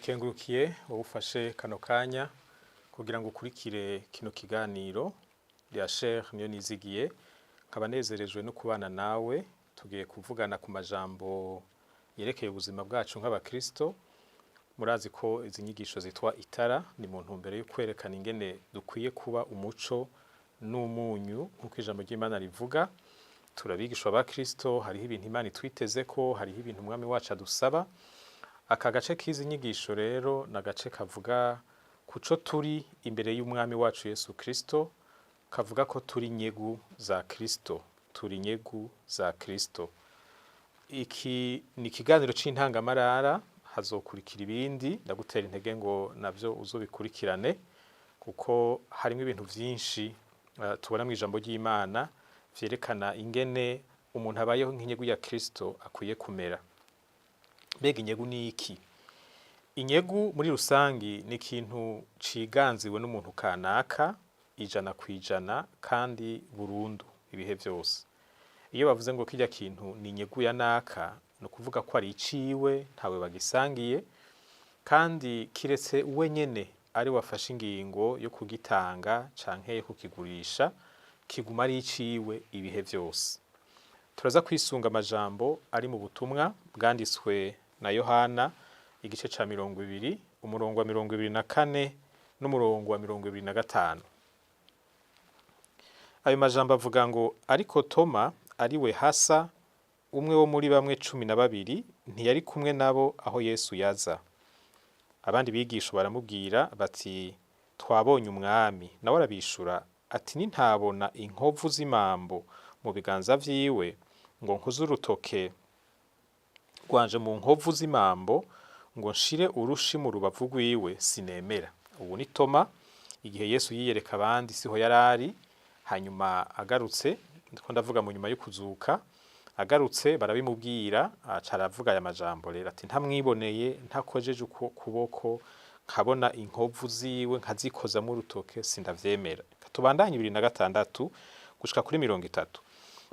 Ndagukengurukiye wowe ufashe kano kanya kugira ngo ukurikire kino kiganiro ya Cher niyo nizigiye. Nkaba nezerejwe no kubana nawe. Tugiye kuvugana ku majambo yerekeye ubuzima bwacu nk'abakristo. Murazi ko izi nyigisho zitwa Itara, ni mu ntumbero yo kwerekana ingene dukwiye kuba umuco n'umunyu nk'uko ijambo ry'Imana rivuga. Turabigishwa ba Kristo, hariho ibintu Imana itwiteze ko, hariho ibintu Umwami wacu adusaba. Aka gace k'izi nyigisho rero ni agace kavuga kuco turi imbere y'Umwami wacu Yesu Kristo, kavuga ko turi inyegu za Kristo, turi inyegu za Kristo. Iki ni ikiganiro c'intangamarara, hazokurikira ibindi. Ndagutera intege ngo navyo uzobikurikirane, kuko harimo ibintu vyinshi tubona mu ijambo ry'Imana vyerekana ingene umuntu abayeho nk'inyegu ya Kristo akwiye kumera. Mbega inyegu ni iki? Inyegu muri rusangi ni ikintu ciganziwe n'umuntu kanaka 100% kandi burundu, ibihe vyose. Iyo bavuze ngo kirya kintu ni inyegu ya naka, ni ukuvuga ko ari iciwe, ntawe bagisangiye, kandi kiretse we nyene ari wafashe ingingo yo kugitanga canke yo kukigurisha, kiguma ari iciwe ibihe vyose. Turaza kwisunga amajambo ari mu butumwa bwanditswe na Yohana, igice ca 20, umurongo wa 24 n'umurongo wa 25. Ayo majambo avuga ngo: "Ariko Toma, ari we Hasa, umwe wo muri bamwe 12, ntiyari kumwe nabo aho Yesu yaza. Abandi bigisha baramubwira bati: 'Twabonye Umwami.' Nawe arabishura ati: 'Nintabona inkovu z'imambo mu biganza vyiwe, ngo nkoze urutoke rwanje mu nkovu z'imambo, ngo nshire urushi mu rubavu rwiwe, sinemera.'" Ubu ni Toma. Igihe Yesu yiyereka abandi siho yarari. Hanyuma agarutse, ndiko ndavuga mu nyuma yo kuzuka, agarutse barabimubwira, aca aravuga aya majambo rero ati: "Ntamwiboneye, ntakojeje uko kuboko nkabona inkovu ziwe, nkazikozamo urutoke, sindavyemera." Tubandanye 26 gushika kuri 30.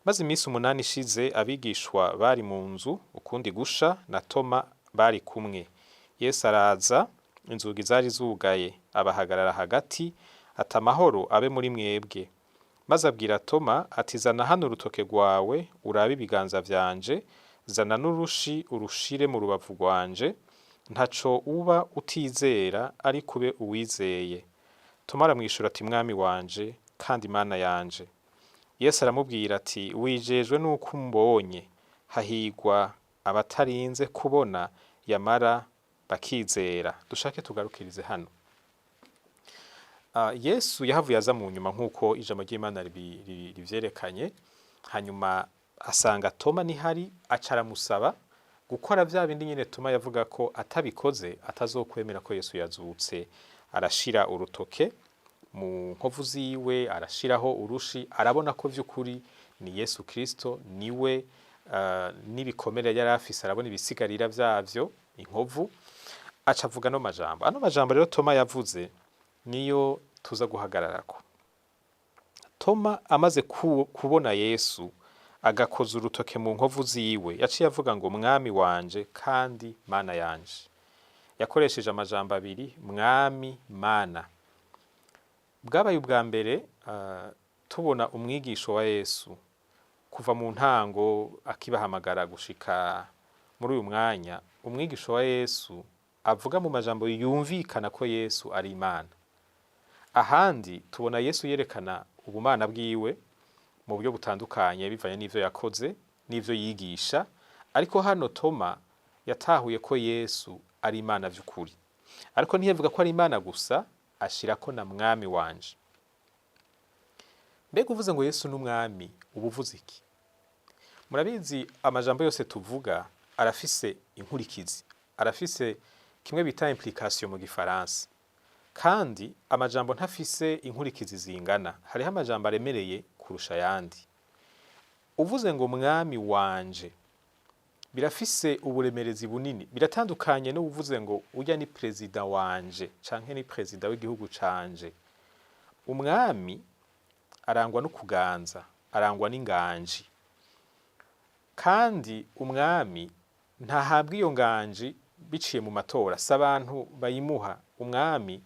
Maze iminsi 8 ishize, abigishwa bari mu nzu ukundi gusha, na Toma bari kumwe. Yesu araza, inzugi zari zugaye, abahagarara hagati, ati: 'Amahoro abe muri mwebwe.' Maze abwira Toma ati: 'Zana hano urutoke rwawe, urabe ibiganza vyanje, zana n'urushi urushire mu rubavu rwanje. Ntaco uba utizera, ariko ube uwizeye.' Toma aramwishura ati: 'Mwami wanje kandi Mana yanje.' Yesu aramubwira ati: 'Wijejwe n'uko umbonye. Hahigwa abatarinze kubona, yamara bakizera.'" Dushake tugarukirize hano. Yesu yahavuye aza mu nyuma nk'uko ijambo ry'Imana rivyerekanye. Hanyuma asanga Toma nihari, aca aramusaba gukora vya bindi nyene Toma yavuga ko atabikoze atazokwemera ko Yesu yazutse. Arashira urutoke mu nkovu ziwe, arashiraho urushi, arabona ko vy'ukuri ni Yesu Kristo, niwe, n'ibikomere yari afise arabona ibisigarira vyavyo, inkovu. Aca avuga ano majambo. Ano majambo rero Toma yavuze niyo tuza guhagararako. Toma amaze kubona Yesu, agakoza urutoke mu nkovu ziwe, yaciye avuga ngo: "Mwami wanje kandi Mana yanje." Yakoresheje amajambo abiri: Mwami, Mana. Bwabaye ubwa mbere tubona umwigisho wa Yesu kuva mu ntango akibahamagara gushika muri uyu mwanya, umwigisho wa Yesu avuga mu majambo yumvikana ko Yesu ari Imana. Ahandi tubona Yesu yerekana ubumana bwiwe mu buryo butandukanye bivanye n'ivyo yakoze n'ivyo yigisha, ariko hano Toma yatahuye ko Yesu ari Imana vy'ukuri. Ariko ntiyavuga ko ari Imana gusa, ashirako na Mwami wanje. Mbega uvuze ngo Yesu n'Umwami, uba uvuze iki? Murabizi, amajambo yose tuvuga arafise inkurikizi, arafise kimwe bita implication mu gifaransa. Kandi amajambo ntafise inkurikizi zingana, hariho amajambo aremereye kurusha ayandi. Uvuze ngo Mwami wanje, birafise uburemerezi bunini, biratandukanye n'uvuze ngo urya ni perezida wanje canke ni perezida w'igihugu canje. Umwami arangwa no kuganza, arangwa n'inganji. Kandi umwami ntahabwa iyo nganji biciye mu matora, si abantu bayimuha. Umwami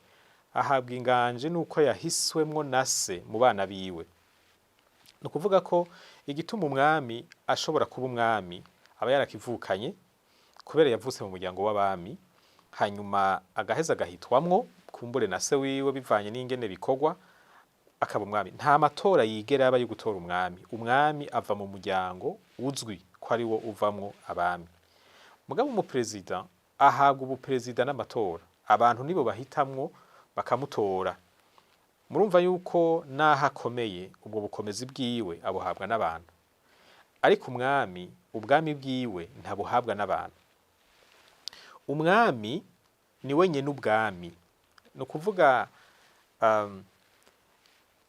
ahabwa inganje nuko yahiswemwo na se mu bana biwe. Ni ukuvuga ko igituma umwami ashobora kuba umwami aba yarakivukanye, kubera yavutse mu muryango w'abami, hanyuma agaheza agahitwamwo kumbure na se wiwe, bivanye n'ingene bikorwa, akaba umwami. Nta matora yigera aba yo gutora umwami. Umwami ava mu muryango uzwi ko ari wo uvamwo abami. Mugabo umuperezida ahabwa ubuperezida n'amatora, abantu nibo bahitamwo bakamutora. Murumva yuko naho akomeye, ubwo bukomezi bwiwe abuhabwa n'abantu, ariko umwami ubwami bwiwe ntabuhabwa n'abantu. Umwami ni we nyene ubwami. Ni ukuvuga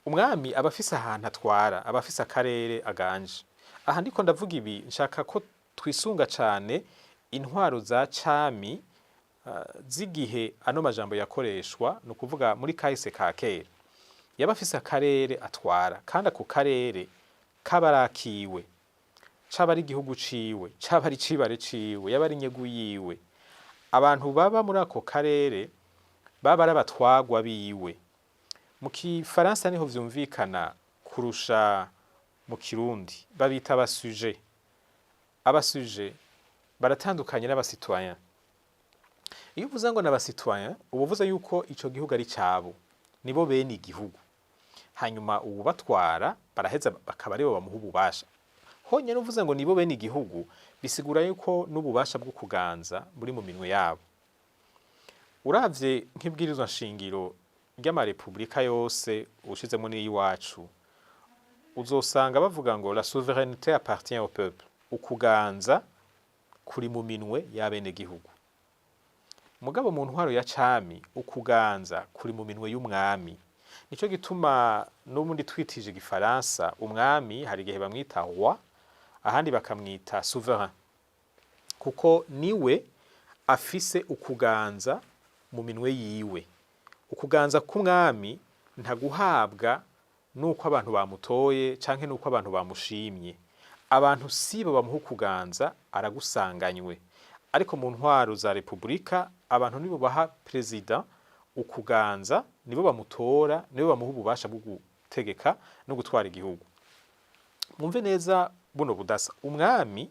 umwami aba afise ahantu atwara, aba afise akarere aganje. Aha ndiko ndavuga ibi, nshaka ko twisunga cane intwaro za cami z'igihe ano majambo yakoreshwa, ni ukuvuga muri kahise ka kera. Yaba afise akarere atwara, kandi ako karere kaba ari akiwe, caba ari igihugu ciwe, caba ari icibare ciwe, yaba ari inyegu yiwe. Abantu baba muri ako karere baba ari abatwagwa biwe. Mu kifaransa niho vyumvikana kurusha mu Kirundi, babita aba sujets. Aba sujets baratandukanye n'aba citoyens. Iyo uvuze ngo n'aba citoyens, uba uvuze yuko ico gihugu ari cabo, nibo bene igihugu, hanyuma uwubatwara baraheza bakaba aribo bamuha ububasha. Honyene uvuze ngo nibo bene igihugu, bisigura yuko n'ububasha bwo kuganza buri mu minwe yabo. Uravye nk'ibwirizwa nshingiro ry'amarepubulika yose, ushizemo n'iyiwacu, uzosanga bavuga ngo "la souveraineté appartient au peuple", ukuganza kuri mu minwe y'abenegihugu. Mugabo mu ntwaro ya cami ukuganza kuri mu minwe y'umwami. Nico gituma n'ubundi twitije igifaransa, umwami hari igihe bamwita roi, ahandi bakamwita souverain, kuko niwe afise ukuganza mu minwe yiwe. Ukuganza k'umwami ntaguhabwa nuko abantu bamutoye canke nuko abantu bamushimye. Abantu sibo bamuha ukuganza, aragusanganywe. Ariko mu ntwaro za repubulika abantu nibo baha perezida ukuganza, nibo bamutora, nibo bamuha ububasha bwo gutegeka no gutwara igihugu. Mwumve neza buno budasa: umwami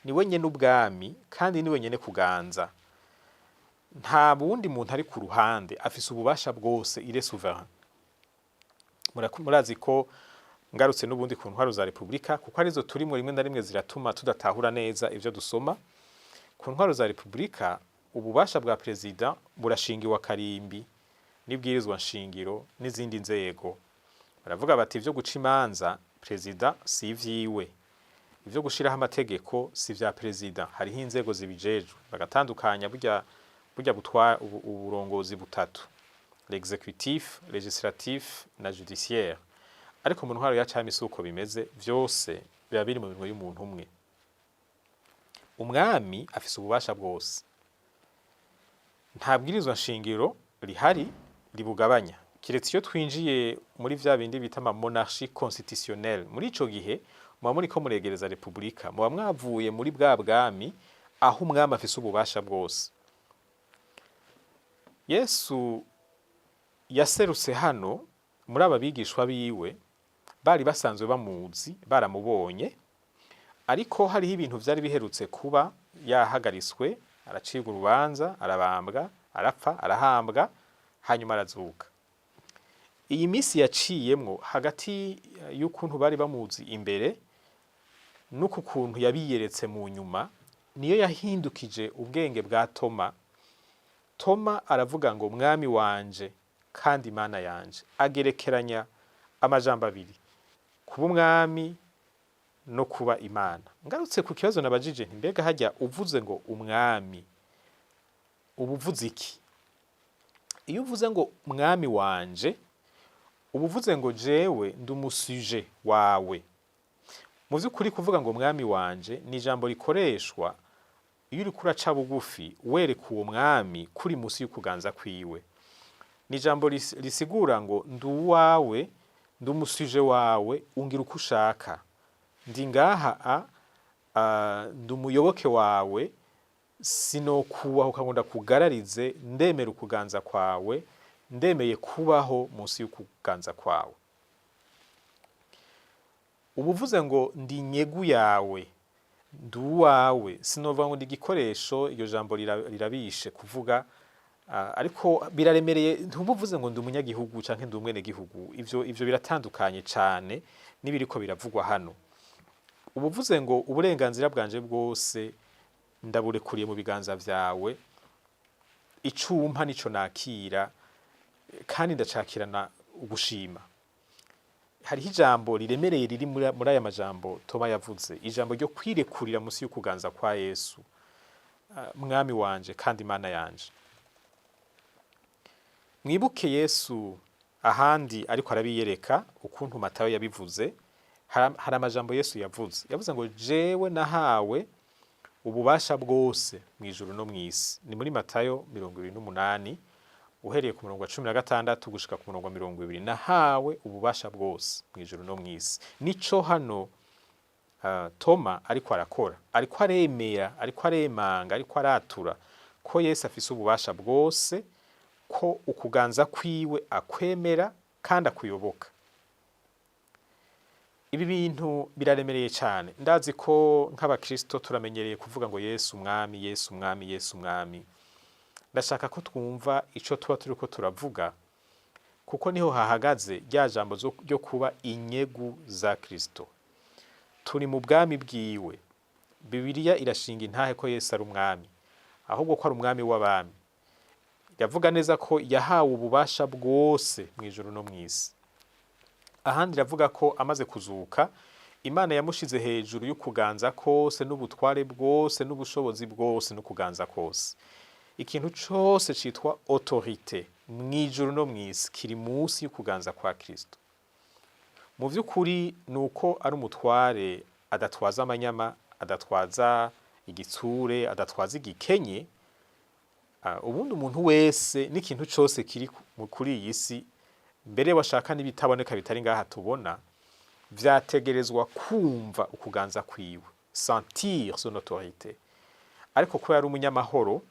niwe nyene ubwami kandi niwe nyene kuganza, nta bundi muntu ari ku ruhande, afise ububasha bwose, il est souverain. Murazi ko ngarutse n'ubundi ku ntwaro za repubulika, kuko arizo turimo, rimwe na rimwe ziratuma tudatahura neza ivyo dusoma. Ku ntwaro za repubulika ububasha bwa perezida burashingiwe akarimbi n'ibwirizwa nshingiro n'izindi nzego. Baravuga bati ivyo guca imanza perezida si ivyiwe, ivyo gushiraho amategeko si vya perezida, hariho inzego zibijejwe. Bagatandukanya burya butwa uburongozi butatu: l'exécutif, législatif na judiciaire. Ariko mu ntwaro ya cami si uko bimeze, vyose biba biri mu minwe y'umuntu umwe. Umwami afise ububasha bwose, nta bwirizwa nshingiro rihari ribugabanya, kiretse iyo twinjiye muri vya bindi bita ama monarchie constitutionnelle. Muri ico gihe muba muriko muregereza repubulika, muba mwavuye muri bwa bwami aho umwami afise ububasha bwose. Yesu yaserutse hano muri aba bigishwa biwe, bari basanzwe bamuzi, baramubonye, ariko hariho ibintu vyari biherutse kuba: yahagaritswe, aracibwa urubanza, arabambwa, arapfa, arahambwa, hanyuma arazuka. Iyi minsi yaciyemwo hagati y'ukuntu bari bamuzi imbere n'uku kuntu yabiyeretse mu nyuma, niyo yahindukije ubwenge bwa Toma. Toma aravuga ngo "Mwami wanje kandi Imana yanje", agerekeranya amajambo abiri: kuba umwami no kuba Imana. Ngarutse ku kibazo nabajije nti mbega hajya uvuze ngo umwami uba uvuze iki? Iyo uvuze ngo mwami wanje, uba uvuze ngo jewe ndi umu sujet wawe. Mu vy'ukuri kuvuga ngo mwami wanje ni ijambo rikoreshwa iyo uriko uraca bugufi, wereka uwo mwami kuri musi y'ukuganza kwiwe. Ni ijambo risigura ngo ndi uwawe, ndi umu sujet wawe, ungira uko ushaka, ndi ngaha, ndi umuyoboke wawe. Sinokubahuka ngo ndakugararize, ndemera ukuganza kwawe, ndemeye kubaho munsi y'ukuganza kwawe. Uba uvuze ngo ndi nyegu yawe, ndi uwawe. Sinovuga ngo ndi igikoresho, iryo jambo rirabishe kuvuga, ariko biraremereye. Ntuba uvuze ngo ndi umunyagihugu canke ndi umwenegihugu. Ivyo biratandukanye cane n'ibiriko biravugwa hano. Uba uvuze ngo uburenganzira bwanje bwose ndaburekuriye mu biganza vyawe, ico umpa nico nakira kandi ndacakirana ugushima. Hariho ijambo riremereye riri muri aya majambo Toma yavuze, ijambo ryo kwirekurira musi y'ukuganza kwa Yesu, Mwami wanje kandi Imana yanje. Mwibuke Yesu ahandi ariko arabiyereka ukuntu Matayo yabivuze. Hari amajambo Yesu yavuze. Yavuze ngo jewe nahawe ububasha bwose mu ijuru no mw'isi. Ni muri Matayo 28, uhereye ku murongo wa 16 gushika ku murongo wa 20. Nahawe ububasha bwose mu ijuru no mw'isi. Nico hano Toma ariko arakora, ariko aremera, ariko aremanga, ariko aratura ko Yesu afise ububasha bwose, ko ukuganza kwiwe akwemera kandi akuyoboka. Ibi bintu biraremereye cyane. Ndazi ko nk'abakristo turamenyereye kuvuga ngo Yesu Umwami, Yesu Umwami, Yesu Umwami. Ndashaka ko twumva ico tuba turiko turavuga, kuko niho hahagaze rya jambo ryo kuba inyegu za Kristo. Turi mu bwami bwiwe. Bibiliya irashinga intahe ko Yesu ari umwami, ahubwo ko ari umwami w'abami. Iravuga neza ko yahawe ububasha bwose mu ijuru no mw'isi. Ahandi iravuga ko amaze kuzuka, Imana yamushize hejuru y'ukuganza kose n'ubutware bwose n'ubushobozi bwose n'ukuganza kose. Ikintu cose citwa autorité mw'ijuru no mw'isi kiri munsi y'ukuganza kwa Kristo. Mu vy'ukuri ni uko ari umutware adatwaza amanyama, adatwaza igitsure, adatwaza igikenye. Ubundi umuntu wese n'ikintu cose kiri kuri iyi si, mbere washaka n'ibitaboneka bitari ngaha tubona, vyategerezwa kumva ukuganza kwiwe, sentir son autorité. Ariko ko yari umunyamahoro,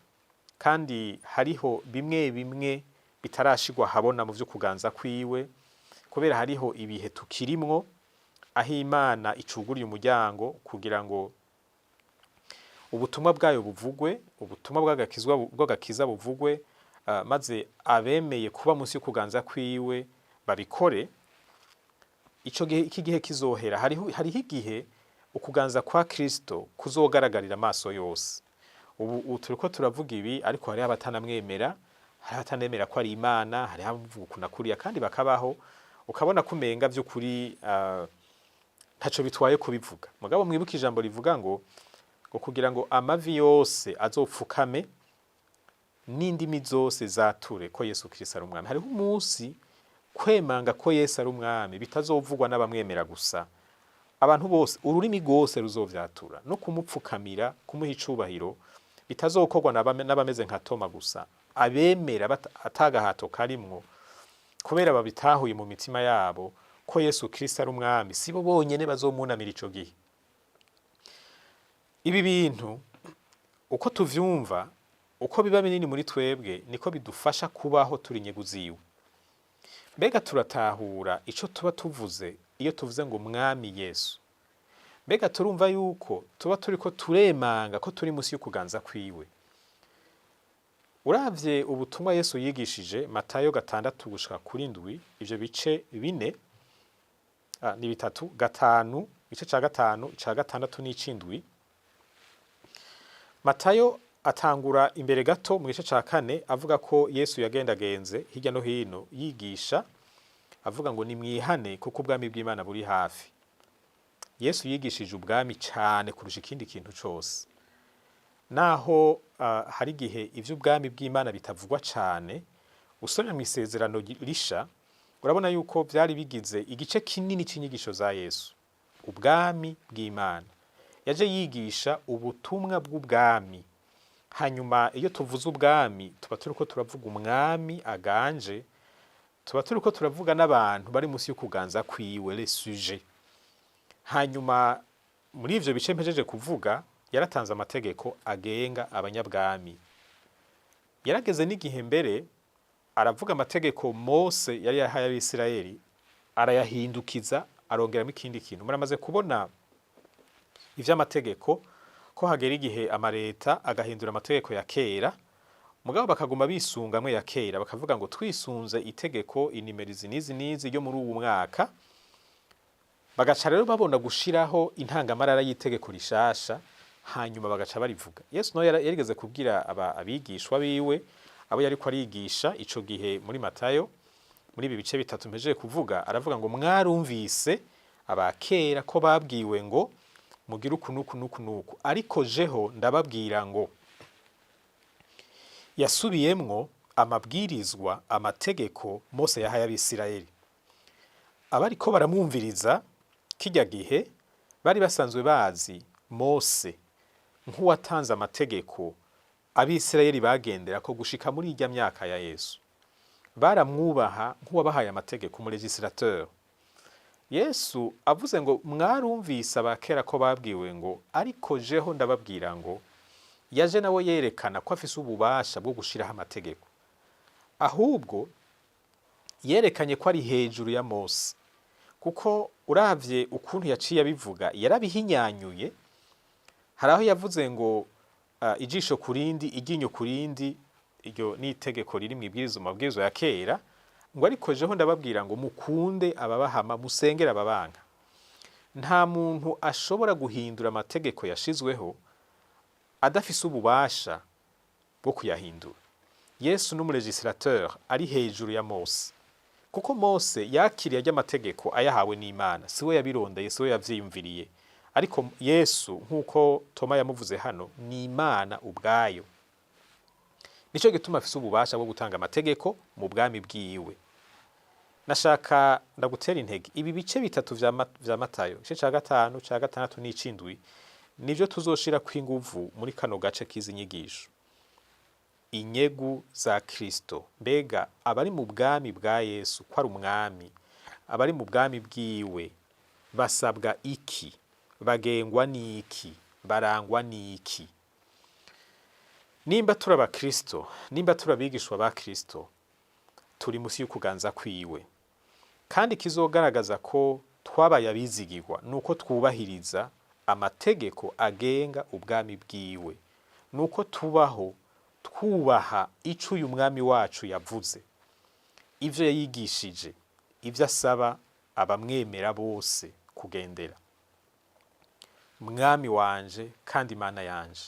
kandi hariho bimwe bimwe bitarashigwa habona mu vy'ukuganza kwiwe, kubera hariho ibihe tukirimwo aho Imana icuguriye umuryango kugira ngo ubutumwa bwayo buvugwe, ubutumwa bw'agakiza buvugwe, maze abemeye kuba munsi y'ukuganza kwiwe babikore. Ico gihe, iki gihe kizohera. Hariho igihe ukuganza kwa Kristo kuzogaragarira amaso yose. Ubu turiko turavuga ibi, ariko hariho abatanamwemera, hariho abatanemera ko ari Imana, hariho abavuga uku na kuriya kandi bakabaho, ukabona ko umenga vy'ukuri ntaco bitwaye kubivuga. Mugabo mwibuke ijambo rivuga ngo kugira ngo amavi yose azopfukame n'indimi zose zature ko Yesu Kristo ari umwami. Hariho umunsi kwemanga ko Yesu ari umwami bitazovugwa n'abamwemera gusa, abantu bose, ururimi rwose ruzovyatura, no kumupfukamira, kumuha icubahiro bitazokorwa n'abameze nka Toma gusa. Abemera atagahato karimwo, kubera babitahuye mu mitima yabo ko Yesu Kristo ari umwami, sibo bonyene bazomunamira ico gihe. Ibi bintu uko tuvyumva, uko biba binini muri twebwe, niko bidufasha kubaho turi inyegu ziwe. Mbega turatahura ico tuba tuvuze iyo tuvuze ngo Mwami Yesu? Mbega turumva yuko tuba turiko turemanga ko turi musi y'ukuganza kwiwe? Uravye ubutumwa Yesu yigishije, Matayo 6 gushika kuri 7, ivyo bice bine, ni bitatu, 5, igice ca 5, ica 6 n'icindwi. Matayo atangura imbere gato mu gice ca 4 avuga ko Yesu yagendagenze hirya no hino yigisha, avuga ngo nimwihane kuko ubwami bw'Imana buri hafi. Yesu yigishije ubwami cane kurusha ikindi kintu cose. Naho hari igihe ivy'ubwami bw'Imana bitavugwa cane, usomye mu Isezerano Risha urabona yuko vyari bigize igice kinini c'inyigisho za Yesu. Ubwami bw'Imana, yaje yigisha ubutumwa bw'ubwami. Hanyuma iyo tuvuze ubwami, tuba turiko turavuga umwami aganje, tuba turiko turavuga n'abantu bari musi y'ukuganza kwiwe, les sujets. Hanyuma muri ivyo bice mpejeje kuvuga Yaratanze amategeko agenga abanyabwami. Yarageze n'igihe mbere aravuga amategeko Mose yari yahaye Abisirayeli, arayahindukiza, arongeramo ikindi kintu. Muramaze kubona ivy'amategeko ko hagera igihe amareta agahindura amategeko ya kera, mugabo bakaguma bisunga amwe ya kera, bakavuga ngo twisunze itegeko inimero izi n'izi n'izi ryo muri uwu mwaka. Bagaca rero babona gushiraho intangamarara y'itegeko rishasha, hanyuma bagaca barivuga. Yesu nawe yarigeze kubwira abigishwa biwe, abo yariko arigisha ico gihe muri Matayo, muri ibi bice bitatu mpejeje kuvuga, aravuga ngo mwarumvise abakera ko babwiwe ngo mugire uku nuku nuku nuku, ariko jeho ndababwira ngo. Yasubiyemwo amabwirizwa, amategeko Mose yahaye Abisirayeli. Abariko baramwumviriza kirya gihe bari basanzwe bazi Mose nk'uwatanze amategeko Abisirayeli bagenderako gushika muri irya myaka ya Yesu. Baramwubaha nk'uwabahaye amategeko, umulégislateur. Yesu avuze ngo mwarumvise abakera ko babwiwe ngo, ariko jeho ndababwira ngo, yaje nawe yerekana ko afise ububasha bwo gushiraho amategeko. Ahubwo yerekanye ko ari hejuru ya Mose, kuko uravye ukuntu yaciye abivuga, yarabihinyanyuye. Hari aho yavuze ngo ijisho ku rindi, iryinyo ku rindi, iryo ni itegeko riri mw'ibwirizwa, mu mabwirizwa ya kera, ngo ariko jeho ndababwira ngo mukunde ababahama, musengere ababanka. Nta muntu ashobora guhindura amategeko yashizweho adafise ububasha bwo kuyahindura. Yesu n'umulégislateur ari hejuru ya Mose, kuko Mose yakiriye arya amategeko ayahawe n'Imana, siwe yabirondeye, siwe yavyiyumviriye. Ariko Yesu, nk'uko Toma yamuvuze hano, ni Imana ubwayo. Nico gituma afise ububasha bwo gutanga amategeko mu bwami bwiwe. Nashaka ndagutera intege. Ibi bice bitatu vya Matayo, igice ca gatanu, ca gatandatu n'icindwi, nivyo tuzoshirako inguvu muri kano gace k'izi nyigisho. Inyegu za Kristo. Mbega abari mu bwami bwa Yesu, ko ari umwami, abari mu bwami bwiwe basabwa iki? Bagengwa n'iki? Barangwa n'iki? Nimba turi abakristo, nimba turi abigishwa ba Kristo, turi musi y'ukuganza kwiwe. Kandi kizogaragaza ko twabaye abizigirwa nuko twubahiriza amategeko agenga ubwami bwiwe, nuko tubaho twubaha ico uyu mwami wacu yavuze, ivyo yayigishije, ivyo asaba abamwemera bose kugendera. Mwami wanje kandi Imana yanje,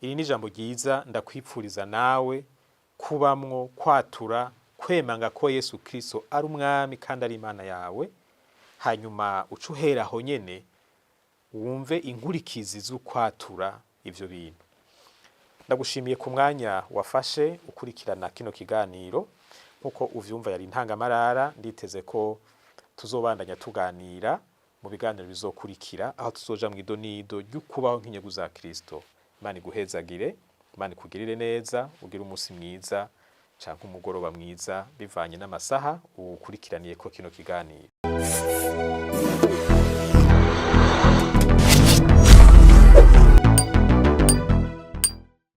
iri ni ijambo ryiza ndakwipfuriza nawe kubamwo, kwatura, kwemanga ko Yesu Kristo ari umwami kandi ari Imana yawe. Hanyuma uca uhera aho nyene wumve inkurikizi z'ukwatura ivyo bintu. Ndagushimiye ku mwanya wafashe ukurikirana kino kiganiro. Nkuko uvyumva, yari intangamarara. Nditeze ko tuzobandanya tuganira mu biganiro bizokurikira, aho tuzoja mw'idonido ry'ukubaho nk'inyungu za Kristo. Imana iguhezagire, Imana ikugirire neza, ugire umunsi mwiza canke umugoroba mwiza, bivanye n'amasaha uwukurikiraniye ko kino kiganiro.